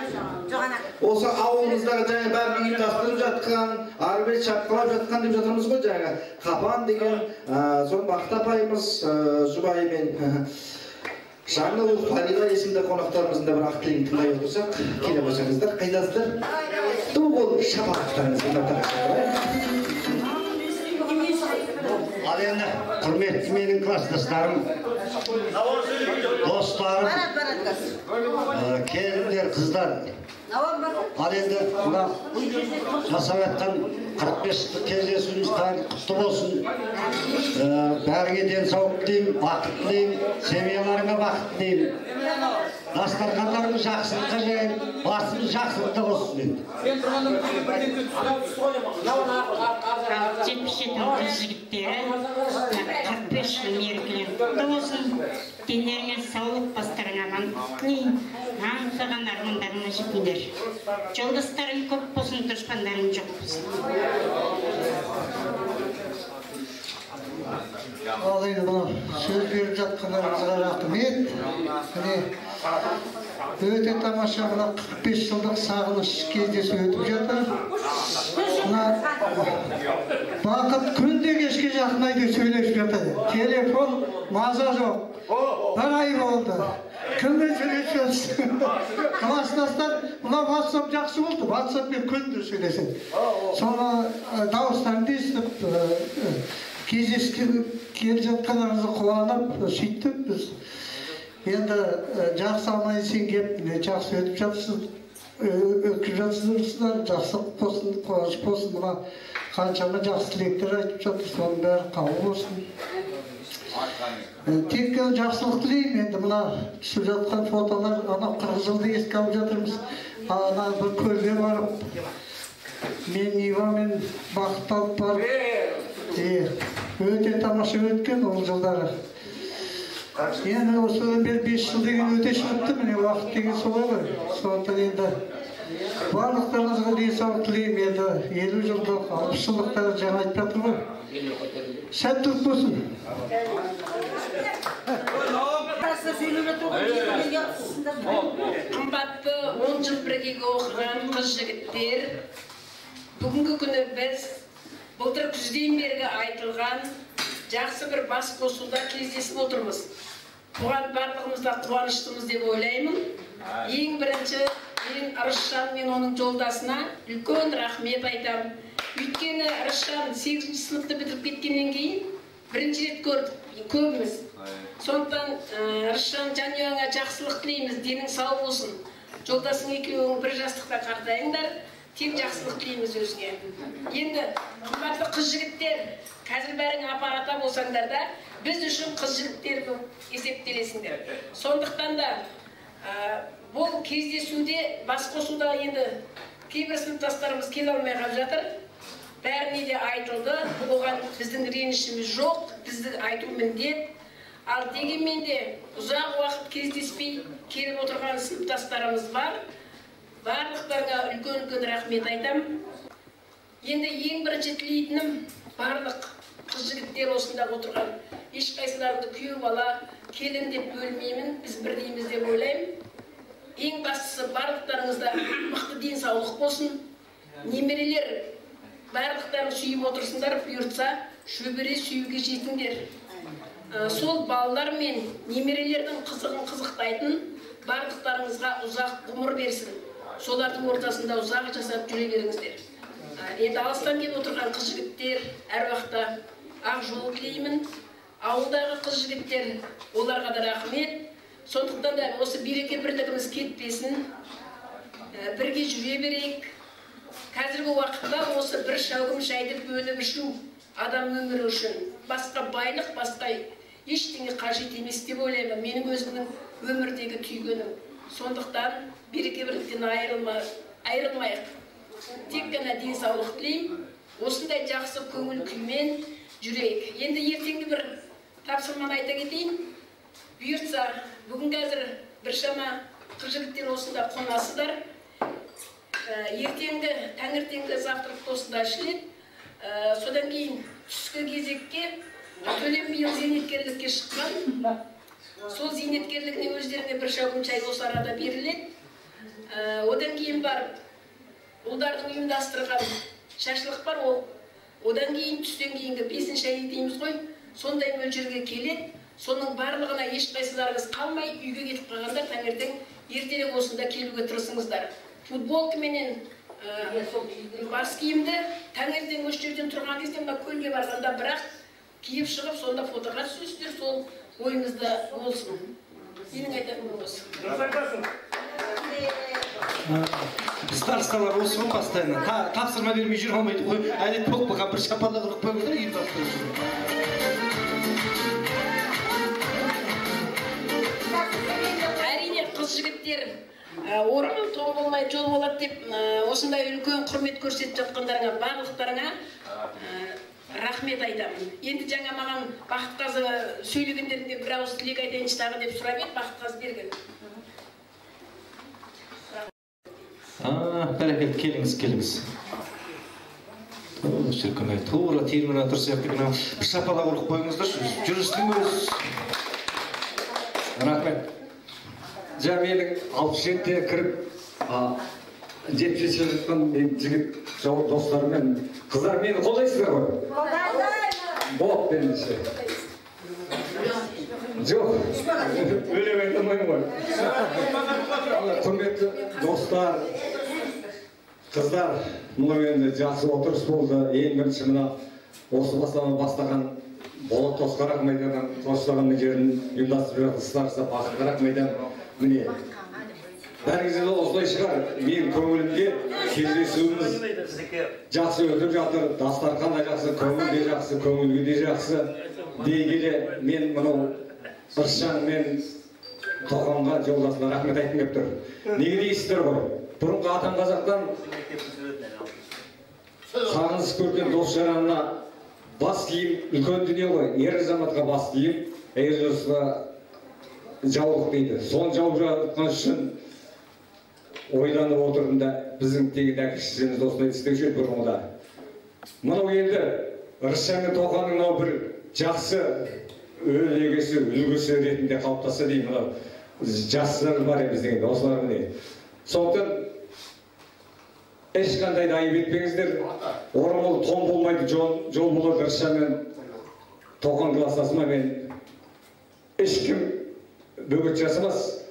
Осы ауылымыздағы жаңа бәрін ұйымдастырып жатқан, ары бері шапқылап жатқан деп жатырмыз ғой жаңа. Қапан деген, соны Бақыт апайымыз жұбайымен Жаңыл Фарила есімді қонақтарымыздың да бір ақ тілегін тыңдай отырсақ, келе қойсаңыздар, қайдасыздар? Ду қол шапалақтарыңызбен ортаға. Ал енді құрметті менің класстастарым, достарым, келіндер, қыздар. Ал енді мына жасап жатқан 45 жылдық кездесуіміз құтты болсын. Бәріңе денсаулық тілеймін, бақыт тілеймін, семьяларыңа бақыт тілеймін. Дастархандарыңыз жақсылыққа жайын, басымыз жақсылықта болсын енді. 77 қыз жігіттері 45 жыл мерекелер құтты болсын. Дендеріңе саулық, бастарыңа амандық тілеймін. Аңсаған армандарыңа жетіңдер. Жолдастарың көп болсын, дұшпандарың жоқ болсын. Ал енді мына сөз беріп жатқандарыңызға рахмет. Міне өте тамаша мына 45 жылдық сағыныш кездесу өтіп жатыр. Мына Бақыт күнде кешке жақын айда сөйлесіп жатады. Телефон маза жоқ. Бір ай болды. Кіммен сөйлесіп жатсың? Класстастар, мына WhatsApp жақсы болды. WhatsAppпен күнде сөйлеседі. Соны дауыстарыңды естіп, кездескен келіп жатқандарыңызды қуанып, сөйттік біз. Енді жақсы аман есен келіп, жақсы өтіп жатсыз, өткізіп жатсыздар, жақсылық болсын, қуаныш болсын. Мына қаншама жақсы тілектер айтып жатыр, соның бәрі қабыл болсын. Тек жақсылық тілеймін. Енді мына түсіп жатқан фотолар, ана 40 жылды еске алып жатырмыз. Ана бір көлге барып, Мен Нивамен Бақытты алып барып, өте тамаша өткен ол жылдары. Енді осыдан бері 5 жыл деген өте шығыпты, міне уақыт деген солай ғой. Сондықтан енді барлықтарыңызға денсаулық тілеймін. Енді 50 жылдық, 60 жылдықтар жаңа айтып жатыр ғой. Сәттілік болсын. Қымбатты 10 жыл бірге оқыған қыз жігіттер, бүгінгі күні біз былтыр күзден бергі айтылған жақсы бір бас қосуда кездесіп отырмыз. Бұған барлығымыз да қуаныштымыз деп ойлаймын. Ең бірінші мен Ырысжан мен оның жолдасына үлкен рахмет айтамын. Өйткені Ырысжан 8-ші сыныпты бітіріп кеткеннен кейін бірінші рет көрдік көбіміз. Сондықтан Ырысжан, жанұяңа жақсылық тілейміз, денің сау болсын. Жолдасың екеуің бір жастықта қартайыңдар, тек жақсылық тілейміз өзіңе. Енді қымбатты қыз жігіттер, қазір бәрің апа ата болсаңдар да, біз үшін қыз жігіттер болып есептелесіңдер. Сондықтан да бұл кездесуде, бас қосуда енді кейбір сыныптастарымыз келе алмай қалып жатыр. Бәріне де айтылды, оған біздің ренішіміз жоқ, бізді айту міндет. Ал дегенмен де ұзақ уақыт кездеспей келіп отырған сыныптастарымыз бар. Барлықтарыңа үлкен-үлкен рахмет айтам. Енді ең бірінші тілейтінім, барлық қыз жігіттер осында отырған ешқайсыларыңды күйеу бала, келін деп бөлмеймін, біз бірдейміз деп ойлаймын. Ең бастысы барлықтарыңызда мықты денсаулық болсын. Немерелер барлықтарын сүйіп отырсыңдар, бұйыртса шөбере сүюге жетіңдер. Сол балалар мен немерелердің қызығын қызықтайтын барлықтарыңызға ұзақ ғұмыр берсін. Солардың ортасында ұзақ жасап жүре беріңіздер. Енді алыстан келіп отырған қыз жігіттер әр уақытта ақ жол тілеймін. Ауылдағы қыз жігіттер, оларға да рахмет. Сондықтан да осы береке бірлігіміз кетпесін, бірге жүре берейік. Қазіргі уақытта осы бір шәугім шайды бөліп ішу адам өмірі үшін басқа байлық, басқа ештеңе қажет емес деп ойлаймын. Менің өзімнің өмірдегі түйгенім. Сондықтан береке бірліктен айырылмайық. Тек қана денсаулық тілеймін. Осындай жақсы көңіл күймен жүрейік. Енді ертеңгі бір тапсырманы айта кетейін. Бұйыртса, бүгін қазір біршама қыз жігіттер осында қонасыздар. Ертеңгі, таңертеңгі завтрак осында ішіледі. Содан кейін түскі кезекке Төлем биыл зейнеткерлікке шыққан. Сол зейнеткерлігіне өздеріне бір шәугім шай осы арада беріледі. Одан кейін барып ұлдардың ұйымдастырған шашлық бар, ол одан кейін түстен кейінгі 5-ші шай дейміз ғой, сондай мөлшерге келеді. Соның барлығына ешқайсыларыңыз қалмай үйге кетіп қалғандар таңертең ертерек осында келуге тырысыңыздар. Футболкаменен бас киімді таңертең осы жерден тұрған кезде мына көлге барғанда бірақ киіп шығып сонда фотоға түсесіздер, сол ойыңызда болсын. Менің айтатыным осы. Старосталар осы ғой постоянно. Тапсырма бермей жүре алмайды ғой. Әдет болып қалған, бір шапалақ ұрып қойыңыздар, ұйымдастырып жүр. Әрине, қыз жігіттер орын тон болмай жол болады деп осындай үлкен құрмет көрсетіп жатқандарыңа барлықтарыңа рахмет айтамын. Енді жаңа маған Бақытқазы сөйлегендерінде бір ауыз тілек айтайыншы тағы деп сұрап еді, Бақытқазы берген. Бәрекелді, келіңіз, келіңіз. Шіркін ай, тура терминатор сияқты бір шапалақ ұрып қойыңыздаршы, жүрістің өзі. Рахмет. Жаңа менің 67-те кіріп, 77-те шыққан мен жігіт достарыммен, қыздар мені қолдайсыздар ғой? Қолдаймыз. Болды ендеше. Жоқ, өлең айта алмаймын ғой. Құрметті достар, қыздар, мынау енді жақсы отырыс болды. Ең бірінші мына осы бастама бастаған Болат Тосқарақ майданнан қоштаған жерін ұйымдастырып жатқан староста Бақытқарақ майдан. Міне, бәріңізде де осылай шығар. Мен көңілімде кездесуіміз жақсы өтіп жатыр, дастархан да жақсы, көңіл де жақсы, көңілге де жақсы. Дей келе мен мынау Ыршан мен Тоқанға жолдасына рахмет айтқым келіп тұр. Неге дейсіздер ғой? Бұрынғы атам қазақтан Сағынысып көрген дос жаранына бас киім үлкен дүние ғой. Ер азаматқа бас киім, әйел жұртқа жаулық дейді. Соны жауып жатқан үшін ойланып отырдым да, біздің тегін әке шешеміз осындай істеуші еді бұрынғыда. Мынау енді Рысжан мен Тоқанның мынау бір жақсы өнегесі, үлгісі ретінде қалыптасса деймін. Мынау жастар бар енді біздің, осылар міне. Сондықтан ешқандай да айып етпеңіздер. Орамал тон болмайды, жол болады. Рысжан мен Тоқан кластасыма мен ешкім бөгет жасамас.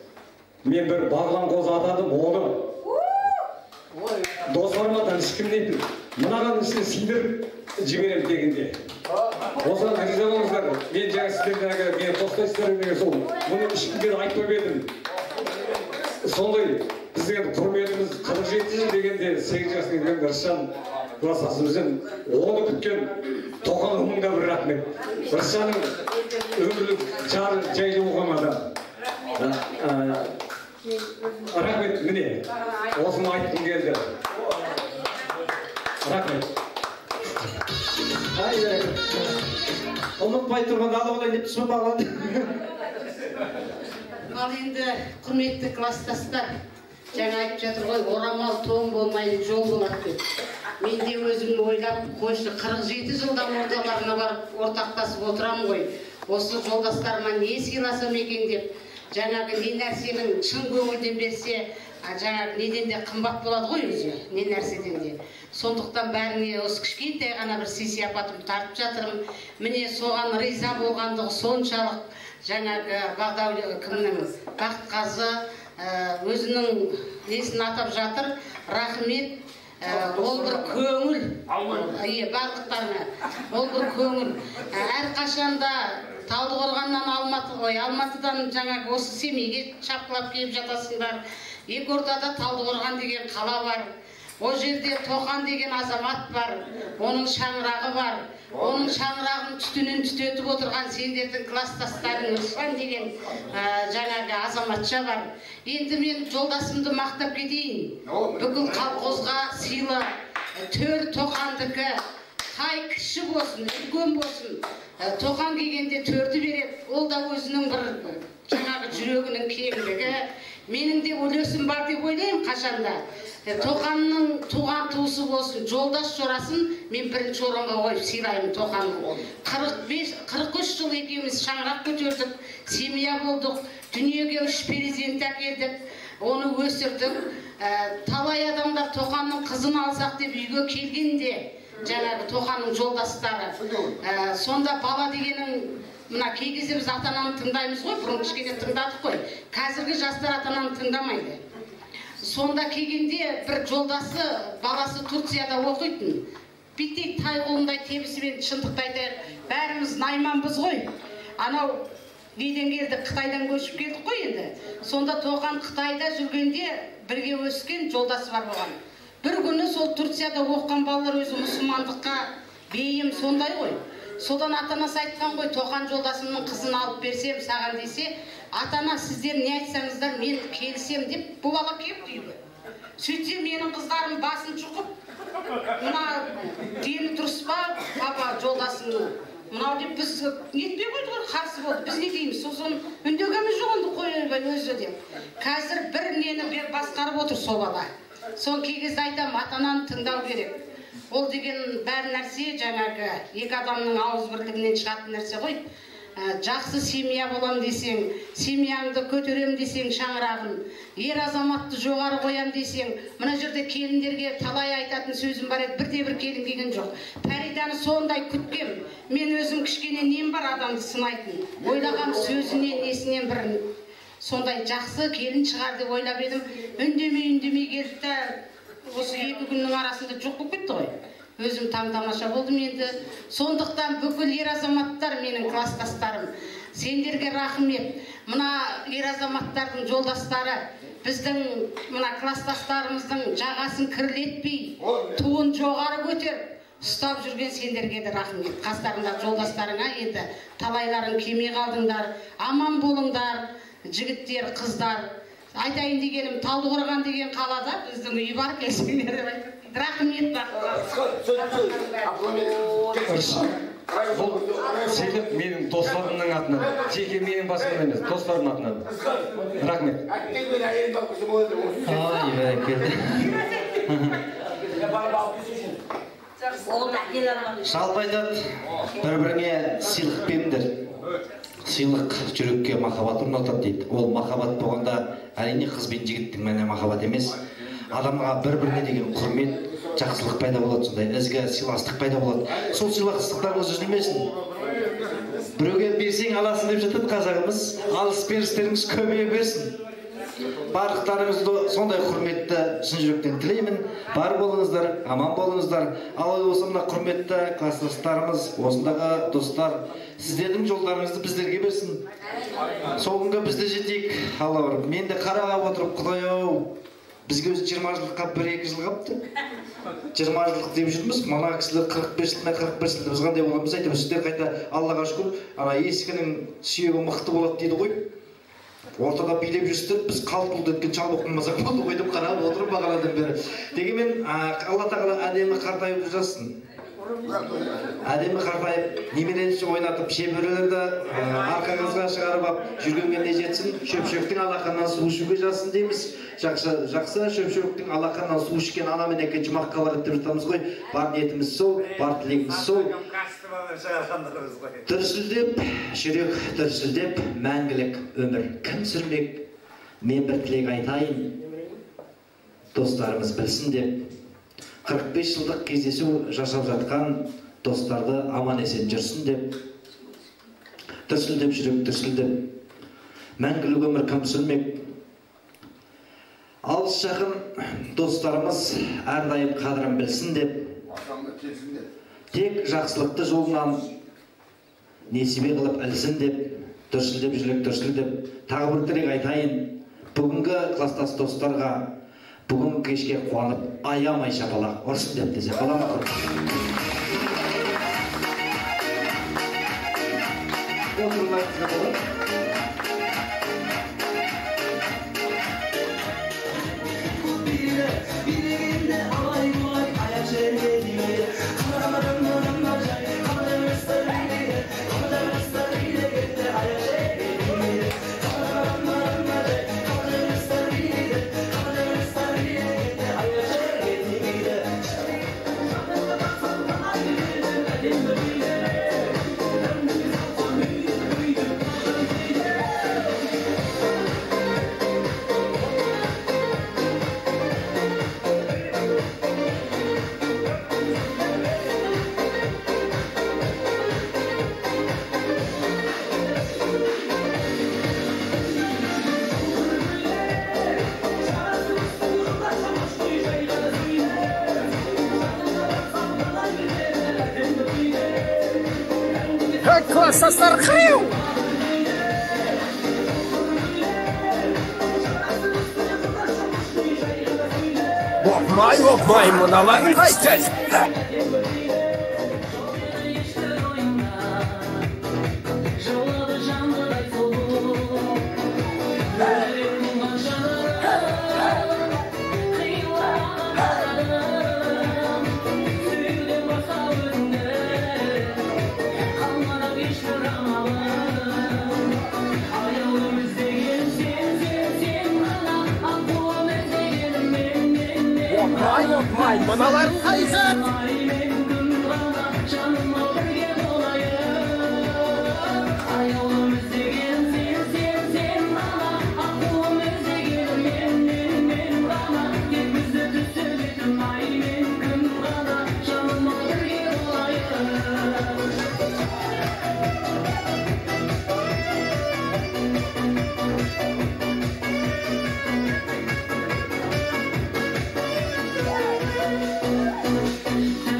Мен бір бағлан қозы атадым, оны достарыма ешкім дейтін. Мынаған ішіне сыйдырып жіберем дегенде. Осыған риза болыңыздар. Мен жаңа сіздердің әлгі мені қостайсыздар деген сол. Мұны ешкімге де айтпап едім. Сондай біздің енді құрметіміз 47 жыл дегенде 8 жасқа келген Рысжан кластасымызбен оны күткен Тоқанға мың да бір рахмет. Рысжанның өмірлік жары жайлы болған адам. Рахмет, міне осыны айтқым келді. Рахмет. Ай, бәрекелді. Ұмытпай тұрғанда алып алайын деп түсіп бағланды. Ал енді құрметті кластастар, жаңа айтып жатыр ғой, орамал тон болмайды, жол болады деп. Мен де өзім ойлап, қойшы, 47 жылдан орталарына барып ортақтасып отырамын ғой. Осы жолдастарыма не сыйласам екен деп, жаңағы не нәрсенің шын көңілден берсе, жаңағы неден де қымбат болады ғой өзі, не нәрседен де. Сондықтан бәріне осы кішкентай ғана бір сый сияпатымды тартып жатырмын. Міне соған риза болғандығы соншалық, жаңағы Бағдәулет кімнің Бақытқазы өзінің несін атап жатыр. Рахмет. Ол бір көңіл. Барлықтарына. Ол бір көңіл. Әрқашанда Талдықорғаннан Алматы, ой, Алматыдан жаңағы осы Семейге шапқылап келіп жатасыңдар. Екі ортада Талдықорған деген қала бар. О жерде Тоқан деген азамат бар, оның шаңырағы бар. Оның шаңырағын түтінін түтетіп отырған сендердің кластастарың Рысжан деген жаңағы азаматша бар. Енді мен жолдасымды мақтап кетейін. Бүкіл колхозға сыйлы төр Тоқандікі, қай кіші болсын, үлкен болсын, Тоқан келгенде төрді береді. Ол да өзінің бір жаңағы жүрегінің кеңдігі. Менің де үлесім бар деп ойлаймын қашанда. Тоқанның туған туысы болсын, жолдас жорасын мен бірінші орынға қойып сыйлаймын Тоқанның. 43 жыл екеуміз шаңырақ көтердік, семья болдық, дүниеге 3 перзент әкелдік, оны өсірдік. Талай адамдар Тоқанның қызын алсақ деп үйге келгенде, жаңағы Тоқанның жолдастары. Сонда бала дегенің, мына кей кезде біз ата-ананы тыңдаймыз ғой, бұрын кішкене тыңдадық қой. Қазіргі жастар ата-ананы тыңдамайды. Сонда келгенде бір жолдасы, баласы Турцияда оқитын. Бүйтейік тай қолындай тебісімен шындықты айтайық, бәріміз найманбыз ғой. Анау неден келдік, Қытайдан көшіп келдік қой енді. Сонда Тоқан Қытайда жүргенде бірге өскен жолдасы бар болған. Бір күні сол Турцияда оқыған балалар өзі мұсылмандыққа бейім сондай ғой. Содан ата-анасы айтқан ғой, Тоқан жолдасымның қызын алып берсем саған десе, ата-ана сіздер не айтсаңыздар мен келісем деп бұл бала келіпті үйге. Сөйтсе менің қыздарым басын шұқып, мына дені дұрыс па, папа жолдасымның, мынау деп біз нетпей қойдық ғой, қарсы болды. Біз не дейміз, сосын үндегеніміз жоқ енді қой өзі деп. Қазір бір нені басқарып отыр сол бала. Соны кей кезде айтамын, ата-ананы тыңдау керек. Ол деген бәр нәрсе жаңағы екі адамның ауыз бірлігінен шығатын нәрсе ғой. Жақсы семья болам десең, семьяңды көтерем десең, шаңырағын, ер азаматты жоғары қоям десең, мына жерде келіндерге талай айтатын сөзім бар еді, бірде бір келін келген жоқ. Фәриданы сондай күткем. Мен өзім кішкене нем бар адамды сынайтын. Ойлағам сөзінен, несінен бір сондай жақсы келін шығар деп ойлап едім. Үндемей келді де осы екі күннің арасында жоқ болып кетті ғой. Өзім таң-тамаша болдым енді. Сондықтан бүкіл ер азаматтар, менің кластастарым, сендерге рахмет. Мына ер азаматтардың жолдастары, біздің мына кластастарымыздың жағасын кірлетпей, туын жоғары көтеріп, ұстап жүрген сендерге де рахмет. Қастарыңда жолдастарыңа енді талайларың келмей қалдыңдар. Аман болыңдар, жігіттер, қыздар. Айтайын дегенім, Талдықорған деген қалада біздің үй бар, келсеңдер деп айтады. Рахмет. Бұл сыйлық менің достарымның атынан, жеке менің басымнан емес, достарымның атынан. Рахмет. Ай, бәрекелді. Жалпы айтады, бір-біріңе сыйлық беріңдер. Сыйлық жүрекке махаббат орнатады дейді. Ол махаббат болғанда әрине қыз бен жігіттің мәні махаббат емес. Адамға бір-біріне деген құрмет, жақсылық пайда болады, сондай ізгі сыйластық пайда болады. Сол сыйластықтарыңыз үзілмесін. Біреуге берсең аласың деп жатады қазағымыз. Алыс берістеріңіз көбейе берсін. Барлықтарыңызды сондай құрметті шын жүректен тілеймін. Бар болыңыздар, аман болыңыздар. Ал осы мына құрметті кластастарымыз, осындағы достар, сіздердің жолдарыңызды біздерге берсін. Сол күнге біз де жетейік. Алла бар. Мен де қарап отырып, Құдай ау, бізге өзі 20 жылдыққа 1-2 жыл қапты. 20 жылдық деп жүрміз, мына кісілер 45 жылда 45 жылда біз қандай боламыз айтамыз. Сіздер қайта Аллаға шүкір, ана ескінің сүйегі мықты болады дейді ғой. Ортада билеп жүрсіздер, біз қалт-құлт еткен шал болып қалмасақ болды ғой деп қарап отырып бағанадан бері. Дегенмен Алла тағала әдемі қартайып жазсын. Әдемі қартайып, немерені ойнатып, шеберелерді арқаңызға шығарып ап, жүргенге не жетсін, шөпшектің алақанынан су ішуге жазсын дейміз. Жақсы, жақсы, шөпшектің алақанынан су ішкен ана мен әке жұмаққа барады деп жатамыз ғой. Бар ниетіміз сол, бар тілегіміз сол. Дүрсілдеп, жүрек дүрсілдеп, мәңгілік өмір кім сүрмек? Мен бір тілек айтайын, достарымыз білсін деп. 45 жылдық кездесу жасап жатқан достарды аман есен жүрсін деп. Дүрсілдеп, жүрек дүрсілдеп, мәңгілік өмір кім сүрмек? Алыс жақын достарымыз әрдайым қадірін білсін деп. Тек жақсылықты жолынан несібе қылып ілсін деп, дүрсілдеп, жүрек дүрсілдеп, тағы бір тілек айтайын, бүгінгі кластас достарға бүгінгі кешке қуанып аямай шапалақ ұрсын деп десе бола ма? Отыруларыңызға болады. Классастар қиу! Опмай, опмай, мыналарың қайтеді? Опмай, мыналарың қайсы? Thank you.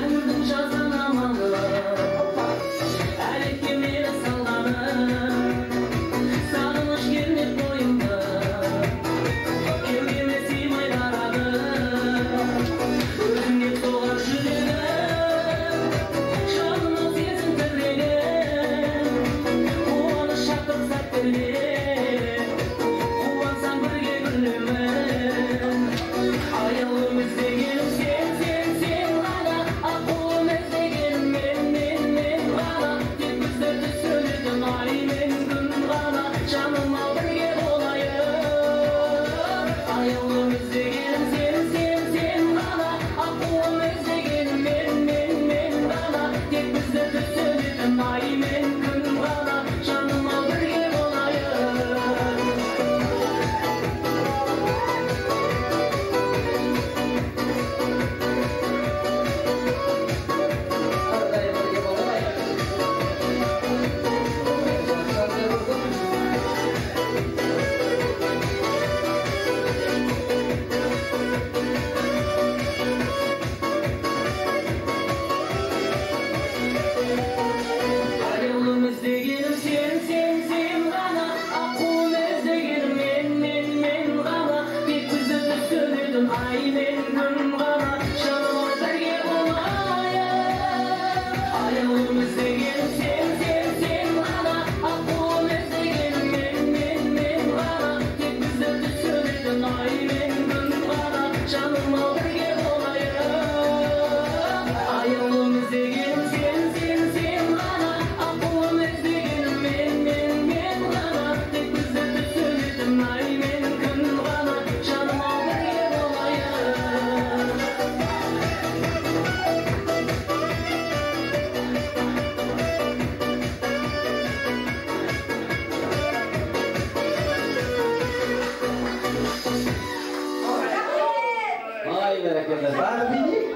Бәрекелді. Тағы билейік.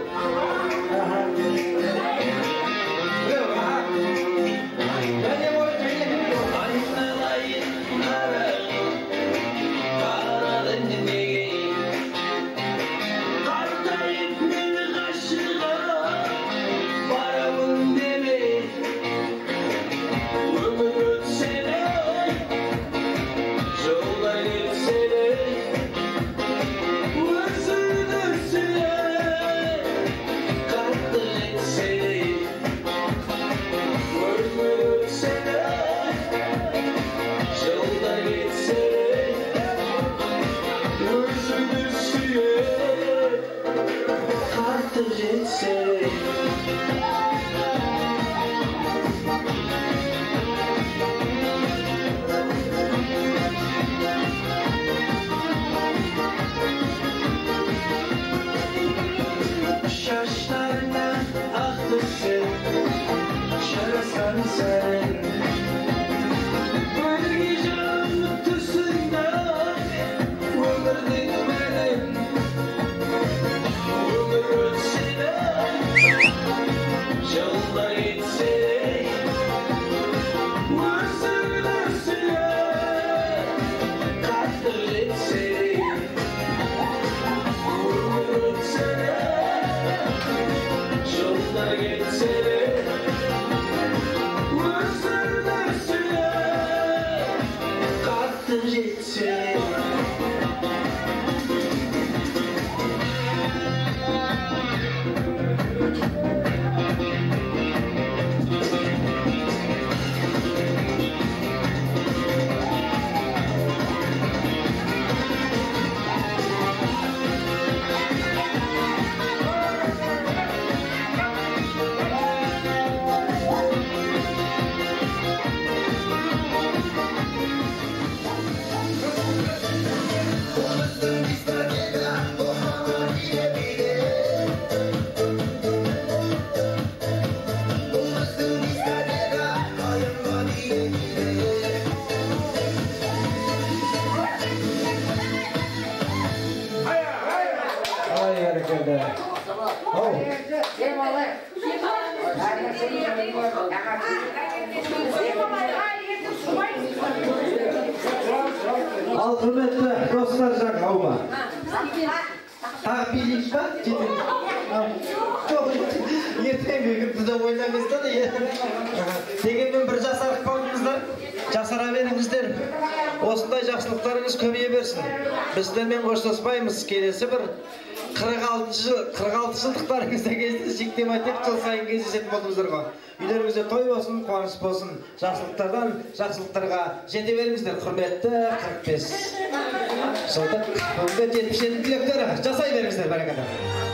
Ал құрметті достар, жаңа аума. Тағы билейік па? Жоқ, ертеңгі күнді де ойлаңыздар. Дегенмен бір жасарып қалдыңыздар, жасара беріңіздер. Осындай жақсылықтарыңыз көбейе берсін. Біздермен қоштаспаймыз. Келесі бір 46 жылдықтарыңызда кездесейік деп айтайық, жыл сайын кездесетін болдыңыздар ғой. Үйлеріңізде той болсын, қуаныш болсын, жақсылықтардан жақсылықтарға жете беріңіздер. Құрметті 45 жылдық бүгінгі 77 түлектері, жасай беріңіздер, бәрекелді.